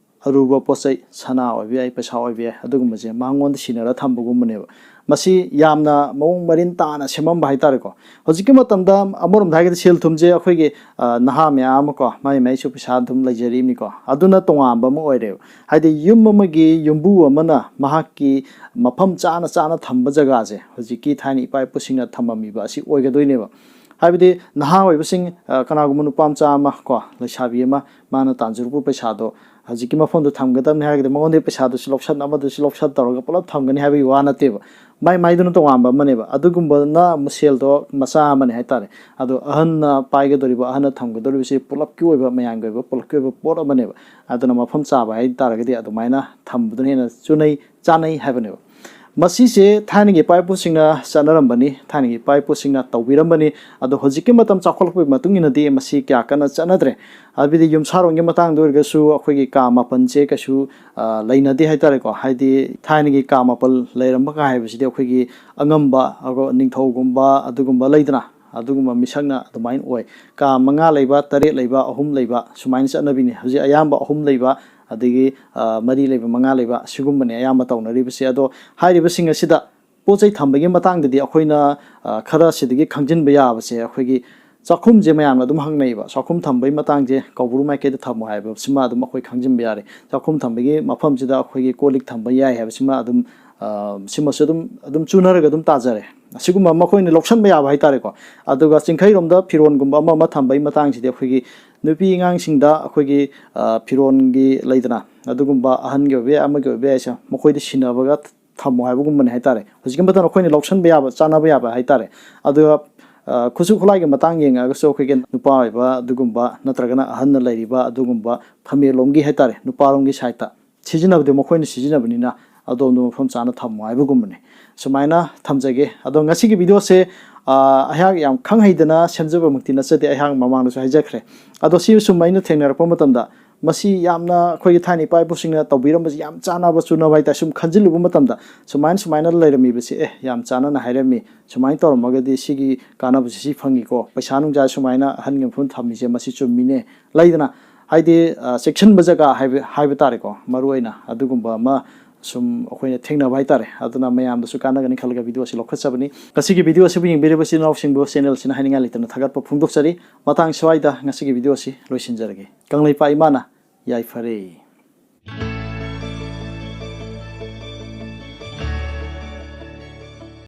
ꯑꯔꯨꯕ ꯄꯣꯠ ꯆꯩ, ꯁꯅꯥ ꯑꯣꯏꯕ ꯌꯥꯏ, ꯄꯩꯁꯥ ꯑꯣꯏꯕ ꯌꯥꯏ, ꯑꯗꯨꯒꯨꯝꯕꯁꯦ ꯃꯉꯣꯟꯗ ꯁꯤꯟꯅꯔ ꯊꯝꯕꯒꯨꯝꯕꯅꯦꯕ꯫ ꯃꯁꯤ ꯌꯥꯝꯅ ꯃꯑꯣꯡ ꯃꯔꯤꯟ ꯇꯥꯅ ꯁꯦꯝꯃꯝꯕ ꯍꯥꯏꯇꯥꯔꯦꯀꯣ꯫ ꯍꯧꯖꯤꯛꯀꯤ ꯃꯇꯝꯗ ꯑꯃꯔꯣꯝꯗ ꯍꯥꯏꯔꯒꯗꯤ ꯁꯦꯜ ꯊꯨꯝꯁꯦ ꯑꯩꯈꯣꯏꯒꯤ, ꯑ, ꯅꯍꯥ ꯃꯌꯥꯝ ꯑꯃ ꯀꯣ, ꯃꯥꯏ ꯃꯥꯏꯁꯨ ꯄꯩꯁꯥ ꯑꯗꯨꯝ ꯂꯩꯖꯔꯤꯕꯅꯤꯀꯣ, ꯑꯗꯨꯅ ꯇꯣꯉꯥꯟꯕ ꯑꯃ ꯑꯣꯏꯔꯦꯕ꯫ ꯍꯥꯏꯗꯤ ꯌꯨꯝ ꯑꯃꯒꯤ ꯌꯨꯝꯕꯨ ꯑꯃꯅ ꯃꯍꯥꯛꯀꯤ ꯃꯐꯝ ꯆꯥꯅ ꯆꯥꯅ ꯊꯝꯕ ꯖꯒꯥꯁꯦ ꯍꯧꯖꯤꯛꯀꯤ ꯊꯥꯏꯅ ꯏꯄꯥ ꯏꯄꯨꯁꯤꯡꯅ ꯊꯝꯃꯝꯃꯤꯕ ꯑꯁꯤ ꯑꯣꯏꯒꯗꯣꯏꯅꯦꯕ꯫ ꯍꯥꯏꯕꯗꯤ ꯅꯍꯥ ꯑꯣꯏꯕꯁꯤꯡ, ꯑ, ꯀꯅꯥꯒꯨꯝꯕ ꯅꯨꯄꯥ ꯃꯆꯥ ꯑꯃ ꯀꯣ, ꯂꯩꯁꯥꯕꯤ ꯑꯃ, ꯃꯥꯅ ꯇꯥꯟꯖꯔꯨꯕ ꯄꯩꯁꯥꯗꯣ ꯍꯧꯖꯤꯛꯀꯤ ꯃꯐꯝꯗ ꯊꯝꯒꯗꯕꯅꯤ ꯍꯥꯏꯔꯒꯗꯤ ꯃꯉꯣꯟꯗꯒꯤ ꯄꯩꯁꯥꯗꯨꯁꯨ ꯂꯧꯁꯟ, ꯑꯃꯗꯨꯁꯨ ꯂꯧꯁꯟ ꯇꯧꯔꯒ ꯄꯨꯂꯞ ꯊꯝꯒꯅꯤ ꯍꯥꯏꯕꯒꯤ ꯋꯥ ꯅꯠꯇꯦꯕ꯫ ꯃꯥꯏ ꯃꯥꯏꯗꯨꯅ ꯇꯣꯉꯥꯟꯕ ꯑꯃꯅꯦꯕ꯫ ꯑꯗꯨꯒꯨꯝꯕꯅ ꯑꯃꯨꯛ ꯁꯦꯜꯗꯣ ꯃꯆꯥ ꯑꯃꯅꯦ ꯍꯥꯏꯇꯥꯔꯦ꯫ ꯑꯗꯣ ꯑꯍꯟꯅ ꯄꯥꯏꯒꯗꯧꯔꯤꯕ, ꯑꯍꯟꯅ ꯊꯝꯒꯗꯧꯔꯤꯕꯁꯤ ꯄꯨꯂꯞꯀꯤ ꯑꯣꯏꯕ, ꯃꯌꯥꯝꯒꯤ ꯑꯣꯏꯕ ꯄꯨꯂꯞꯀꯤ ꯑꯣꯏꯕ ꯄꯣꯠ ꯑꯃꯅꯦꯕ꯫ ꯑꯗꯨꯅ ꯃꯐꯝ ꯆꯥꯕ ꯍꯥꯏ ꯇꯥꯔꯒꯗꯤ ꯑꯗꯨꯃꯥꯏꯅ ꯊꯝꯕꯗꯨꯅ ꯍꯦꯟꯅ ꯆꯨꯅꯩ, ꯆꯥꯅꯩ ꯍꯥꯏꯕꯅꯦꯕ꯫ ꯃꯁꯤꯁꯦ ꯊꯥꯏꯅꯒꯤ ꯏꯄꯥ ꯏꯄꯨꯁꯤꯡꯅ ꯆꯠꯅꯔꯝꯕꯅꯤ, ꯊꯥꯏꯅꯒꯤ ꯏꯄꯥ ꯏꯄꯨꯁꯤꯡꯅ ꯇꯧꯕꯤꯔꯝꯕꯅꯤ꯫ ꯑꯗꯣ ꯍꯧꯖꯤꯛꯀꯤ ꯃꯇꯝ ꯆꯥꯎꯈꯠꯂꯛꯄꯒꯤ ꯃꯇꯨꯡ ꯏꯟꯅꯗꯤ ꯃꯁꯤ ꯀꯌꯥ ꯀꯟꯅ ꯆꯠꯅꯗ꯭ꯔꯦ꯫ ꯍꯥꯏꯕꯗꯤ ꯌꯨꯝꯁꯥꯔꯣꯟꯒꯤ ꯃꯇꯥꯡꯗ ꯑꯣꯏꯔꯒꯁꯨ ꯑꯩꯈꯣꯏꯒꯤ ꯀꯥ ꯃꯥꯄꯟꯁꯦ ꯀꯩꯁꯨ, ꯑ, ꯂꯩꯅꯗꯦ ꯍꯥꯏꯇꯥꯔꯦꯀꯣ꯫ ꯍꯥꯏꯗꯤ ꯊꯥꯏꯅꯒꯤ ꯀꯥ ꯃꯥꯄꯜ ꯂꯩꯔꯝꯕ ꯀꯥ ꯍꯥꯏꯕꯁꯤꯗꯤ ꯑꯩꯈꯣꯏꯒꯤ ꯑꯉꯝꯕ, ꯑꯗꯨꯒ ꯅꯤꯡꯊꯧꯒꯨꯝꯕ ꯑꯗꯨꯒꯨꯝꯕ ꯂꯩꯗꯅ, ꯑꯗꯨꯒꯨꯝꯕ ꯃꯤꯁꯛꯅ ꯑꯗꯨꯃꯥꯏꯅ ꯑꯣꯏ꯫ ꯀꯥ ꯃꯉꯥ ꯂꯩꯕ, ꯇꯔꯦꯠ ꯂꯩꯕ, ꯑꯍꯨꯝ ꯂꯩꯕ ꯁꯨꯃꯥꯏꯅ ꯆꯠꯅꯕꯤꯅꯤ꯫ ꯍꯧꯖꯤꯛ ꯑꯌꯥꯝꯕ ꯑꯍꯨꯝ ꯂꯩꯕ, ꯑꯗꯒꯤ, ꯑ, ꯃꯔꯤ ꯂꯩꯕ, ꯃꯉꯥ ꯂꯩꯕ, ꯁꯤꯒꯨꯝꯕꯅꯦ ꯑꯌꯥꯝꯕ ꯇꯧꯅꯔꯤꯕꯁꯦ꯫ ꯑꯗꯣ ꯍꯥꯏꯔꯤꯕꯁꯤꯡ ꯑꯁꯤꯗ ꯄꯣꯠ ꯆꯩ ꯊꯝꯕꯒꯤ ꯃꯇꯥꯡꯗꯗꯤ ꯑꯩꯈꯣꯏꯅ, ꯑ, ꯈꯔ ꯁꯤꯗꯒꯤ ꯈꯪꯖꯤꯟꯕ ꯌꯥꯕꯁꯦ, ꯑꯩꯈꯣꯏꯒꯤ ꯆꯥꯛꯈꯨꯝꯁꯦ ꯃꯌꯥꯝꯅ ꯑꯗꯨꯝ ꯍꯪꯅꯩꯌꯦꯕ꯫ ꯆꯥꯛꯈꯨꯝ ꯊꯝꯕꯒꯤ ꯃꯇꯥꯡꯁꯦ ꯀꯧꯕ꯭ꯔꯨ ꯃꯥꯏꯀꯩꯗ ꯊꯝꯃꯣ ꯍꯥꯏꯕꯁꯤꯃ ꯑꯗꯨꯝ ꯑꯩꯈꯣꯏ ꯈꯪꯖꯤꯟꯕ ꯌꯥꯔꯦ꯫ ꯆꯥꯛꯈꯨꯝ ꯊꯝꯕꯒꯤ ꯃꯐꯝꯁꯤꯗ ꯑꯩꯈꯣꯏꯒꯤ ꯀꯣꯜ ꯂꯤꯛ ꯊꯝꯕ ꯌꯥꯏ ꯍꯥꯏꯕꯁꯤꯃ ꯑꯗꯨꯝ, ꯑ, ꯁꯤꯃꯁꯨ ꯑꯗꯨꯝ, ꯑꯗꯨꯝ ꯆꯨꯅꯔꯒ ꯑꯗꯨꯝ ꯇꯥꯖꯔꯦ꯫ ꯑꯁꯤꯒꯨꯝꯕ ꯃꯈꯣꯏꯅ ꯂꯧꯁꯟꯕ ꯌꯥꯕ ꯍꯥꯏꯇꯥꯔꯦꯀꯣ꯫ ꯑꯗꯨꯒ ꯆꯤꯡꯈꯩꯔꯣꯝꯗ ꯐꯤꯔꯣꯟꯒꯨꯝꯕ ꯑꯃ ꯑꯃ ꯊꯝꯕꯒꯤ ꯃꯇꯥꯡꯁꯤꯗꯤ ꯑꯩꯈꯣꯏꯒꯤ ꯅꯨꯄꯤ ꯑꯉꯥꯡꯁꯤꯡꯗ ꯑꯩꯈꯣꯏꯒꯤ, ꯑ, ꯐꯤꯔꯣꯟꯒꯤ ꯂꯩꯗꯅ, ꯑꯗꯨꯒꯨꯝꯕ ꯑꯍꯟꯒꯤ ꯑꯣꯏꯕ ꯌꯥꯏ, ꯑꯃꯒꯤ ꯑꯣꯏꯕ ꯌꯥꯏꯁꯦ, ꯃꯈꯣꯏꯗ ꯁꯤꯟꯅꯕꯒ ꯊꯝꯃꯣ ꯍꯥꯏꯕꯒꯨꯝꯕꯅꯦ ꯍꯥꯏꯇꯥꯔꯦ꯫ ꯍꯧꯖꯤꯛꯀꯤ ꯃꯇꯝꯗ ꯑꯩꯈꯣꯏꯅ ꯂꯧꯁꯟꯕ ꯌꯥꯕ, ꯆꯥꯅꯕ ꯌꯥꯕ ꯍꯥꯏꯇꯥꯔꯦ꯫ ꯑꯗꯨꯒ, ꯑ, ꯈꯨꯠꯁꯨ ꯈꯨꯠꯂꯥꯏꯒꯤ ꯃꯇꯥꯡ ꯌꯦꯡꯉꯒꯁꯨ ꯑꯩꯈꯣꯏꯒꯤ ꯅꯨꯄꯥ ꯑꯣꯏꯕ ꯑꯗꯨꯒꯨꯝꯕ ꯅꯠꯇ꯭ꯔꯒꯅ ꯑꯍꯟꯅ ꯂꯩꯔꯤꯕ ꯑꯗꯨꯒꯨꯝꯕ ꯐꯝꯃꯦꯟꯂꯣꯝꯒꯤ ꯍꯥꯏꯇꯥꯔꯦ, ꯅꯨꯄꯥꯔꯣꯝꯒꯤ ꯁꯥꯏꯠꯇ ꯁꯤꯖꯤꯟꯅꯕꯗꯤ ꯃꯈꯣꯏꯅ ꯁꯤꯖꯤꯟꯅꯕꯅꯤꯅ ꯑꯗꯣꯝꯗ ꯃꯐꯝ ꯆꯥꯅ ꯊꯝꯃꯣ ꯍꯥꯏꯕꯒꯨꯝꯕꯅꯦ꯫ ꯁꯨꯃꯥꯏꯅ ꯊꯝꯖꯒꯦ꯫ ꯑꯗꯣ ꯉꯁꯤꯒꯤ ꯚꯤꯗꯤꯑꯣꯁꯦ, ꯑ, ꯑꯩꯍꯥꯛ ꯌꯥꯝ ꯈꯪ ꯍꯩꯗꯅ ꯁꯦꯝꯖꯕꯃꯛꯇꯤ ꯅꯠꯆꯗꯦ, ꯑꯩꯍꯥꯛ ꯃꯃꯥꯡꯗꯁꯨ ꯍꯥꯏꯖꯈ꯭ꯔꯦ꯫ ꯑꯗꯣ ꯁꯤ ꯁꯨꯝ ꯑꯩꯅ ꯊꯦꯡꯅꯔꯛꯄ ꯃꯇꯝꯗ ꯃꯁꯤ ꯌꯥꯝꯅ ꯑꯩꯈꯣꯏꯒꯤ ꯊꯥꯏꯅ ꯏꯄꯥ ꯏꯄꯨꯁꯤꯡꯅ ꯇꯧꯕꯤꯔꯝꯕꯁꯤ ꯌꯥꯝ ꯆꯥꯟꯅꯕ ꯆꯨꯅꯕ ꯍꯥꯏꯇꯥꯔꯦ꯫ ꯁꯨꯝ ꯈꯟꯖꯤꯜꯂꯨꯕ ꯃꯇꯝꯗ ꯁꯨꯃꯥꯏꯅ, ꯁꯨꯃꯥꯏꯅ ꯂꯩꯔꯝꯃꯤꯕꯁꯦ, ꯑꯦ, ꯌꯥꯝ ꯆꯥꯟꯅꯅ ꯍꯥꯏꯔꯝꯃꯤ, ꯁꯨꯃꯥꯏꯅ ꯇꯧꯔꯝꯃꯒꯗꯤ ꯁꯤꯒꯤ ꯀꯥꯟꯅꯕꯁꯤ ꯁꯤ ꯐꯪꯉꯤꯀꯣ, ꯄꯩꯁꯥ ꯅꯨꯡꯁꯥ ꯁꯨꯃꯥꯏꯅ ꯑꯍꯟꯒꯤ ꯃꯐꯝ ꯊꯝꯃꯤꯁꯦ ꯃꯁꯤ ꯆꯨꯝꯃꯤꯅꯦ꯫ ꯂꯩꯗꯅ, ꯍꯥꯏꯗꯤ, ꯑ, ꯆꯦꯛꯁꯤꯟꯕ ꯖꯒꯥ ꯍꯥꯏꯕ, ꯍꯥꯏꯕ ꯇꯥꯔꯦꯀꯣ, ꯃꯔꯨꯑꯣꯏꯅ ꯑꯗꯨꯒꯨꯝꯕ ꯑꯃ ꯁꯨꯝ ꯑꯩꯈꯣꯏꯅ ꯊꯦꯡꯅꯕ ꯍꯥꯏꯇꯥꯔꯦ꯫ ꯑꯗꯨꯅ ꯃꯌꯥꯝꯗꯁꯨ ꯀꯥꯟꯅꯒꯅꯤ ꯈꯜꯂꯒ ꯚꯤꯗꯤꯑꯣ ꯑꯁꯤ ꯂꯧꯈꯠꯆꯕꯅꯤ꯫ ꯉꯁꯤꯒꯤ ꯚꯤꯗꯤꯑꯣ ꯑꯁꯤꯕꯨ ꯌꯦꯡꯕꯤꯔꯤꯕ ꯏꯆꯤꯜ ꯏꯅꯥꯎꯁꯤꯡꯕꯨ ꯆꯦꯅꯦꯜ ꯑꯁꯤꯅ ꯍꯥꯏꯅꯤꯡꯉꯥꯏ ꯂꯩꯇꯅ ꯊꯥꯒꯠꯄ ꯐꯣꯡꯗꯣꯛꯆꯔꯤ꯫ ꯃꯇꯥꯡ ꯁ꯭ꯋꯥꯏꯗ ꯉꯁꯤꯒꯤ ꯚꯤꯗꯤꯑꯣ ꯑꯁꯤ ꯂꯣꯏꯁꯤꯟꯖꯔꯒꯦ꯫ ꯀꯪꯂꯩꯄꯥꯛ ꯏꯃꯥꯅ ꯌꯥꯏꯐꯔꯦ꯫